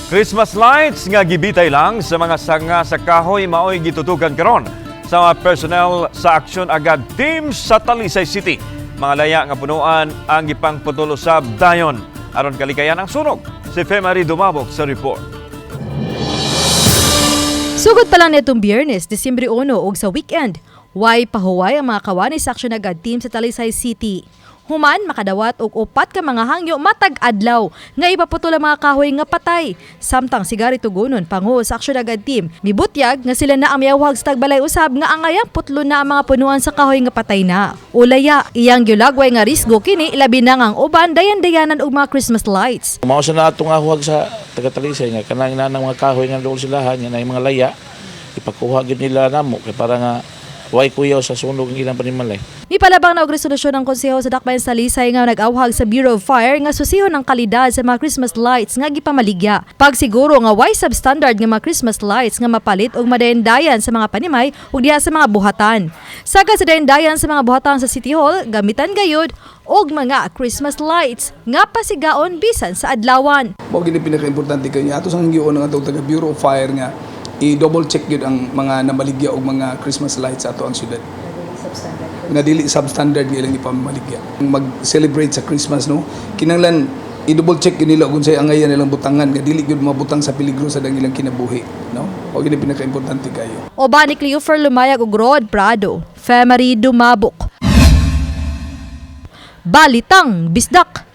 Christmas lights nga gibitay lang sa mga sanga sa kahoy maoy gitutukan karon sa mga personnel sa Aksyon Agad team sa Talisay City. Mga laya nga punuan ang gipangputol usab dayon aron kalikayan ang sunog. Si Femary Dumabok sa report. Sugod pa lang nitong Biyernes, Disyembre 1 ug sa weekend, way pahuway ang mga kawani sa Aksyon Agad team sa Talisay City. Human makadawat og upat ka mga hangyo matag adlaw nga ipaputol ang mga kahoy nga patay. Samtang si Gary Tugunon, pangulo sa Aksyon Agad team, mibutyag nga sila na ang miyawag sa tagbalay usab nga angayang putlo na ang mga punuan sa kahoy nga patay na. Ulaya, iyang gilagway nga risgo kini, labi na nga ang uban dayan-dayanan og mga Christmas lights. Mao sa nato nga huwag sa taga-Talisay nga kanang nanang mga kahoy nga dool silahan nga na mga laya, ipakuha gyud nila namo kay para nga way kuyaw sa sunog ang ilang panimalay. Mipalabang na og resolusyon ang Konseho sa Dakbayan sa Talisay nga nag-awhag sa Bureau of Fire nga susihon ang kalidad sa mga Christmas lights nga gipamaligya. Pagsiguro nga way substandard nga mga Christmas lights nga mapalit og madayandayan sa mga panimay ug diha sa mga buhatan. Sagad sa dayandayan sa mga buhatan sa City Hall, gamitan gayud og mga Christmas lights nga pasigaon bisan sa adlawan. Mao gini pinaka-importante kay ato sang hangyoon ang atong taga Bureau of Fire nga i-double check gyud ang mga namaligya og mga Christmas lights sa ato ang syudad. Nga dili substandard nga ilang ipamaligya. Mag-celebrate sa Christmas, no, kinahanglan i-double check gyud nila kung unsay angayan nilang butangan nga dili gyud mabutang sa peligro sa ilang kinabuhi, no? Mao gini pinaka-importante kayo. Uban ni Cleofer Lumayag ug Rod Prado, Femary Dumabok. Balitang Bisdak.